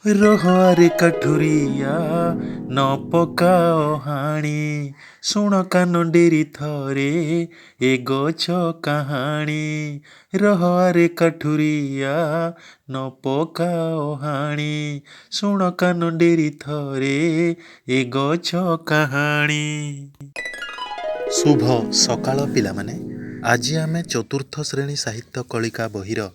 ରହ ଆରେ କାଠୁରିଆ, ନ ପକାଅ ହାଣି, ଶୁଣ କାନ ଡେରି ଥରେ ଏ ଗଛ କାହାଣୀ। ରହ ଆରେ କାଠୁରିଆ, ନ ପକାଅ ହାଣି, ଶୁଣ କାନ ଡେରି ଥରେ ଏ ଗଛ କାହାଣୀ। ଶୁଭ ସକାଳ ପିଲାମାନେ। ଆଜି ଆମେ ଚତୁର୍ଥ ଶ୍ରେଣୀ ସାହିତ୍ୟ କଳିକା ବହିର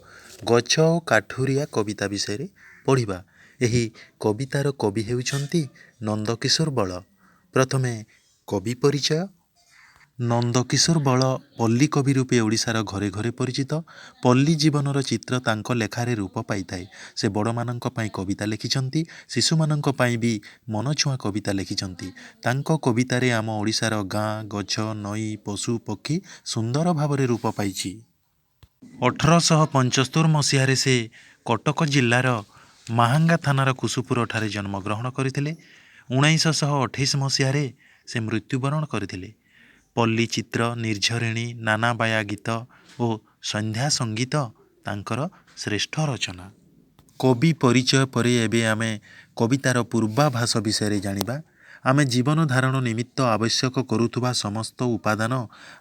ଗଛ ଓ କାଠୁରିଆ କବିତା ବିଷୟରେ ପଢ଼ିବା। ଏହି କବିତାର କବି ହେଉଛନ୍ତି ନନ୍ଦକିଶୋର ବଳ। ପ୍ରଥମେ କବି ପରିଚୟ। ନନ୍ଦକିଶୋର ବଳ ପଲ୍ଲୀ କବି ରୂପେ ଓଡ଼ିଶାର ଘରେ ଘରେ ପରିଚିତ। ପଲ୍ଲୀ ଜୀବନର ଚିତ୍ର ତାଙ୍କ ଲେଖାରେ ରୂପ ପାଇଥାଏ। ସେ ବଡ଼ମାନଙ୍କ ପାଇଁ କବିତା ଲେଖିଛନ୍ତି, ଶିଶୁମାନଙ୍କ ପାଇଁ ବି ମନଛୁଆଁ କବିତା ଲେଖିଛନ୍ତି। ତାଙ୍କ କବିତାରେ ଆମ ଓଡ଼ିଶାର ଗାଁ, ଗଛ, ନଈ, ପଶୁ, ପକ୍ଷୀ ସୁନ୍ଦର ଭାବରେ ରୂପ ପାଇଛି। 1875 ମସିହାରେ ସେ କଟକ ଜିଲ୍ଲାର ମାହାଙ୍ଗା ଥାନାର କୁସୁପୁରଠାରେ ଜନ୍ମଗ୍ରହଣ କରିଥିଲେ। 1928 ମସିହାରେ ସେ ମୃତ୍ୟୁବରଣ କରିଥିଲେ। ପଲ୍ଲୀ ଚିତ୍ର, ନିର୍ଝରିଣୀ, ନାନାବାୟା ଗୀତ ଓ ସନ୍ଧ୍ୟା ସଙ୍ଗୀତ ତାଙ୍କର ଶ୍ରେଷ୍ଠ ରଚନା। କବି ପରିଚୟ ପରେ ଏବେ ଆମେ କବିତାର ପୂର୍ବାଭାସ ବିଷୟରେ ଜାଣିବା। ଆମେ ଜୀବନ ଧାରଣ ନିମିତ୍ତ ଆବଶ୍ୟକ କରୁଥିବା ସମସ୍ତ ଉପାଦାନ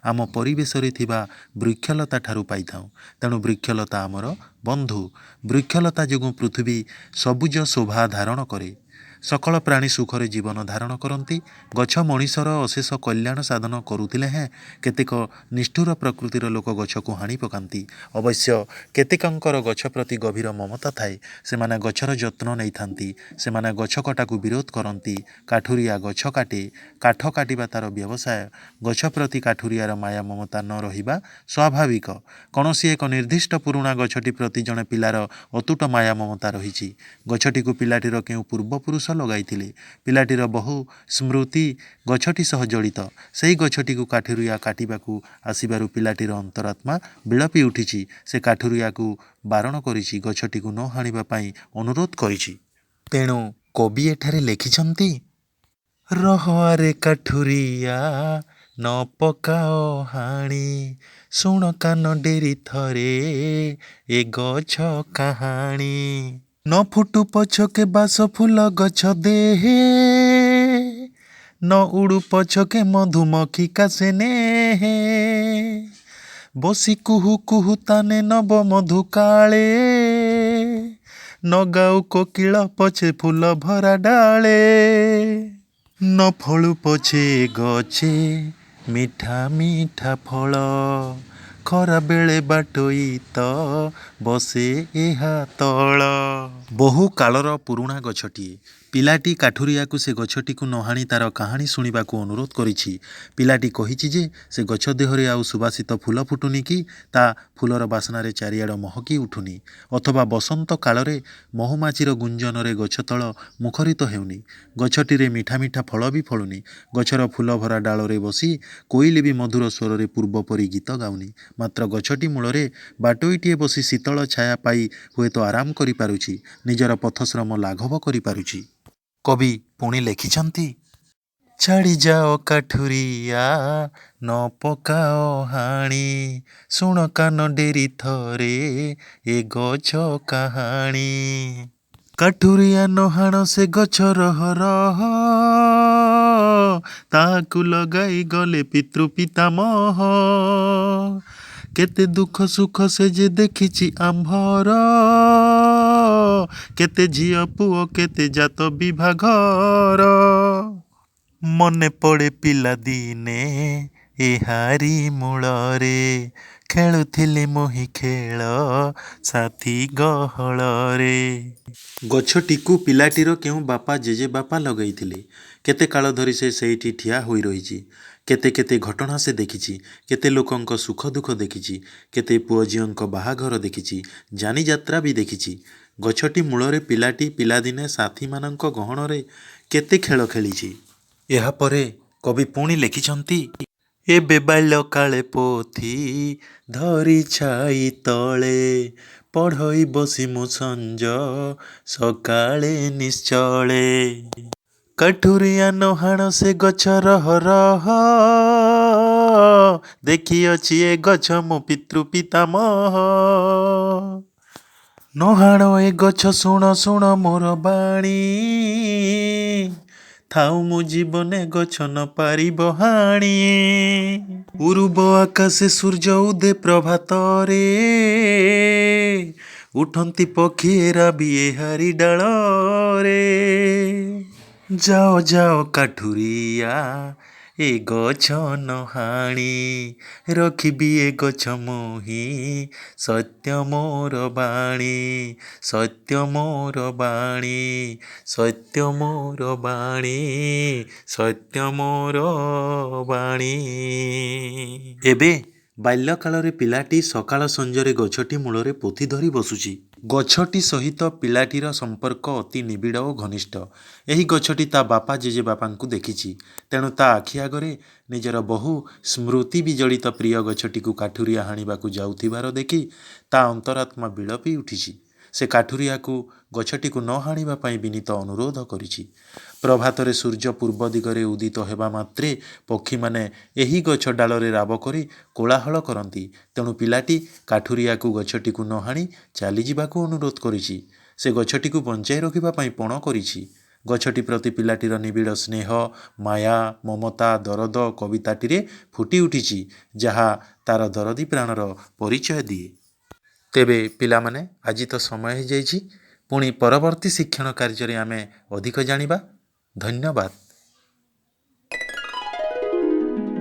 ଆମ ପରିବେଶରେ ଥିବା ବୃକ୍ଷଲତା ଠାରୁ ପାଇଥାଉ। ତେଣୁ ବୃକ୍ଷଲତା ଆମର ବନ୍ଧୁ। ବୃକ୍ଷଲତା ଯୋଗୁଁ ପୃଥିବୀ ସବୁଜ ଶୋଭା ଧାରଣ କରେ। ସକଳ ପ୍ରାଣୀ ସୁଖରେ ଜୀବନ ଧାରଣ କରନ୍ତି। ଗଛ ମଣିଷର ଅଶେଷ କଲ୍ୟାଣ ସାଧନ କରୁଥିଲେ ହେଁ କେତେକ ନିଷ୍ଠୁର ପ୍ରକୃତିର ଲୋକ ଗଛକୁ ହାଣି ପକାନ୍ତି। ଅବଶ୍ୟ କେତେକଙ୍କର ଗଛ ପ୍ରତି ଗଭୀର ମମତା ଥାଏ। ସେମାନେ ଗଛର ଯତ୍ନ ନେଇଥାନ୍ତି। ସେମାନେ ଗଛ କଟାକୁ ବିରୋଧ କରନ୍ତି। କାଠୁରିଆ ଗଛ କାଟେ। କାଠ କାଟିବା ତା'ର ବ୍ୟବସାୟ। ଗଛ ପ୍ରତି କାଠୁରିଆର ମାୟା ମମତା ନ ରହିବା ସ୍ୱାଭାବିକ। କୌଣସି ଏକ ନିର୍ଦ୍ଦିଷ୍ଟ ପୁରୁଣା ଗଛଟି ପ୍ରତି ଜଣେ ପିଲାର ଅତୁଟ ମାୟା ମମତା ରହିଛି। ଗଛଟିକୁ ପିଲାଟିର କେଉଁ ପୂର୍ବପୁରୁଷ ଲଗାଇଥିଲେ। ପିଲାଟିର ବହୁ ସ୍ମୃତି ଗଛଟି ସହ ଜଡ଼ିତ। ସେଇ ଗଛଟିକୁ କାଠୁରିଆ କାଟିବାକୁ ଆସିବାରୁ ପିଲାଟିର ଅନ୍ତରାତ୍ମା ବିଳପି ଉଠିଛି। ସେ କାଠୁରିଆକୁ ବାରଣ କରିଛି, ଗଛଟିକୁ ନ ହାଣିବା ପାଇଁ ଅନୁରୋଧ କରିଛି। ତେଣୁ କବି ଏଠାରେ ଲେଖିଛନ୍ତି, ରହ ଆରେ କାଠୁରିଆ, ନ ପକାଅ ହାଣି, ଶୁଣ କାନ ଡେରି ଥରେ ଏ ଗଛ କାହାଣୀ। ନ ଫୁଟୁ ପଛକେ ବାସ ଫୁଲ ଗଛ ଦେହେ, ନ ଉଡ଼ୁ ପଛକେ ମଧୁମକ୍ଷିକା ସ୍ନେହେ, ବସି କୁହୁ କୁହୁ ତାନେ ନବ ମଧୁ କାଳେ, ନ ଗାଉ କୋକିଳ ପଛେ ଫୁଲ ଭରା ଡାଳେ, ନ ଫଳୁ ପଛେ ଗଛେ ମିଠା ମିଠା ଫଳ, ଖରାବେଳେ ବାଟୋଇ ତ ବସେ ଏହା ତଳ। ବହୁ କାଳର ପୁରୁଣା ଗଛଟିଏ। ପିଲାଟି କାଠୁରିଆକୁ ସେ ଗଛଟିକୁ ନ ହାଣି ତା'ର କାହାଣୀ ଶୁଣିବାକୁ ଅନୁରୋଧ କରିଛି। ପିଲାଟି କହିଛି ଯେ ସେ ଗଛ ଦେହରେ ଆଉ ସୁବାସିତ ଫୁଲ ଫୁଟୁନି କି ତା' ଫୁଲର ବାସ୍ନାରେ ଚାରିଆଡ଼ ମହକି ଉଠୁନି, ଅଥବା ବସନ୍ତ କାଳରେ ମହୁମାଛିର ଗୁଞ୍ଜନରେ ଗଛତଳ ମୁଖରିତ ହେଉନି। ଗଛଟିରେ ମିଠା ମିଠା ଫଳ ବି ଫଳୁନି। ଗଛର ଫୁଲଭରା ଡାଳରେ ବସି କୋଇଲି ବି ମଧୁର ସ୍ୱରରେ ପୂର୍ବପରି ଗୀତ ଗାଉନି। ମାତ୍ର ଗଛଟି ମୂଳରେ ବାଟୋଇଟିଏ ବସି ଶୀତଳ ଛାୟା ପାଇ ହୁଏତ ଆରାମ କରିପାରୁଛି, ନିଜର ପଥଶ୍ରମ ଲାଘବ କରିପାରୁଛି। କବି ପୁଣି ଲେଖିଛନ୍ତି, ଛାଡ଼ିଯାଅ କାଠୁରିଆ, ନ ପକାଅ ହାଣି, ଶୁଣ କାନ ଡେରି ଥରେ ଏ ଗଛ କାହାଣୀ। କାଠୁରିଆ ନ ହାଣ ସେ ଗଛ, ରହ ରହ, ତାହାକୁ ଲଗାଇ ଗଲେ ପିତୃ ପିତାମହ। କେତେ ଦୁଃଖ ସୁଖ ସେ ଯେ ଦେଖିଛି ଆମ୍ଭର, କେତେ ଝିଅ ପୁଅ କେତେ ଜାତ ବିଭାଘର। ମନେ ପଡ଼େ ପିଲାଦିନେ ଏହାରି ମୂଳରେ ଖେଳୁଥିଲି ମୁହିଁ ଖେଳ ସାଥୀ ଗହଳରେ। ଗଛଟିକୁ ପିଲାଟିର କେଉଁ ବାପା ଜେଜେବାପା ଲଗାଇଥିଲେ। କେତେ କାଳ ଧରି ସେ ସେଇଠି ଠିଆ ହୋଇ ରହିଛି। କେତେ କେତେ ଘଟଣା ସେ ଦେଖିଛି। କେତେ ଲୋକଙ୍କ ସୁଖ ଦୁଃଖ ଦେଖିଛି। କେତେ ପୁଅ ଝିଅଙ୍କ ବାହାଘର ଦେଖିଛି। ଯାନିଯାତ୍ରା ବି ଦେଖିଛି। ଗଛଟି ମୂଳରେ ପିଲାଟି ପିଲାଦିନେ ସାଥୀମାନଙ୍କ ଗହଣରେ କେତେ ଖେଳ ଖେଳିଛି। ଏହାପରେ କବି ପୁଣି ଲେଖିଛନ୍ତି, ଏବେ ବାଲ୍ୟକାଳେ ପୋଥି ଧରି ଛାଇ ତଳେ ପଢ଼ଇ ବସି ମୁଁ ସଞ୍ଜ ସକାଳେ ନିଶ୍ଚଳେ। କାଠୁରିଆ ନ ହାଣ ସେ ଗଛ, ରହ ରହ, ଦେଖିଅଛି ଏ ଗଛ ମୁଁ ପିତୃ ପିତାମହ। ନହାଣ ଏ ଗଛ ଶୁଣ ଶୁଣ ମୋର ବାଣୀ, ଥାଉ ମୁଁ ଜୀବନେ ଗଛ ନ ପାରିବ ହାଣି। ପୂରୁବ ଆକାଶେ ସୂର୍ଯ୍ୟ ଉଦେ ପ୍ରଭାତରେ, ଉଠନ୍ତି ପକ୍ଷୀ ରାବି ଏହାରି ଡାଳରେ। ଯାଅ ଯାଅ କାଠୁରିଆ ଏ ଗଛ ନ ହାଣି, ରଖିବି ଏ ଗଛ ମୁହିଁ ସତ୍ୟ ମୋର ବାଣୀ, ସତ୍ୟ ମୋର ବାଣୀ, ସତ୍ୟ ମୋର ବାଣୀ, ସତ୍ୟ ମୋର ବାଣୀ। ଏବେ ବାଲ୍ୟକାଳରେ ପିଲାଟି ସକାଳ ସଞ୍ଜରେ ଗଛଟି ମୂଳରେ ପୋଥି ଧରି ବସୁଛି। ଗଛଟି ସହିତ ପିଲାଟିର ସମ୍ପର୍କ ଅତି ନିବିଡ଼ ଓ ଘନିଷ୍ଠ। ଏହି ଗଛଟି ତା ବାପା ଜେଜେବାପାଙ୍କୁ ଦେଖିଛି। ତେଣୁ ତା ଆଖି ଆଗରେ ନିଜର ବହୁ ସ୍ମୃତି ବିଜଡ଼ିତ ପ୍ରିୟ ଗଛଟିକୁ କାଠୁରିଆ ହାଣିବାକୁ ଯାଉଥିବାର ଦେଖି ତା ଅନ୍ତରାତ୍ମା ବିଳପି ଉଠିଛି। ସେ କାଠୁରିଆକୁ ଗଛଟିକୁ ନ ହାଣିବା ପାଇଁ ବିନୀତ ଅନୁରୋଧ କରିଛି। ପ୍ରଭାତରେ ସୂର୍ଯ୍ୟ ପୂର୍ବ ଦିଗରେ ଉଦିତ ହେବା ମାତ୍ରେ ପକ୍ଷୀମାନେ ଏହି ଗଛ ଡାଳରେ ରାବ କରି କୋଳାହଳ କରନ୍ତି। ତେଣୁ ପିଲାଟି କାଠୁରିଆକୁ ଗଛଟିକୁ ନ ହାଣି ଚାଲିଯିବାକୁ ଅନୁରୋଧ କରିଛି। ସେ ଗଛଟିକୁ ବଞ୍ଚାଇ ରଖିବା ପାଇଁ ପଣ କରିଛି। ଗଛଟି ପ୍ରତି ପିଲାଟିର ନିବିଡ଼ ସ୍ନେହ, ମାୟା, ମମତା, ଦରଦ କବିତାଟିରେ ଫୁଟି ଉଠିଛି, ଯାହା ତାର ଦରଦୀ ପ୍ରାଣର ପରିଚୟ ଦିଏ। ତେବେ ପିଲାମାନେ, ଆଜି ତ ସମୟ ହେଇଯାଇଛି। ପୁଣି ପରବର୍ତ୍ତୀ ଶିକ୍ଷଣ କାର୍ଯ୍ୟରେ ଆମେ ଅଧିକ ଜାଣିବା। ଧନ୍ୟବାଦ।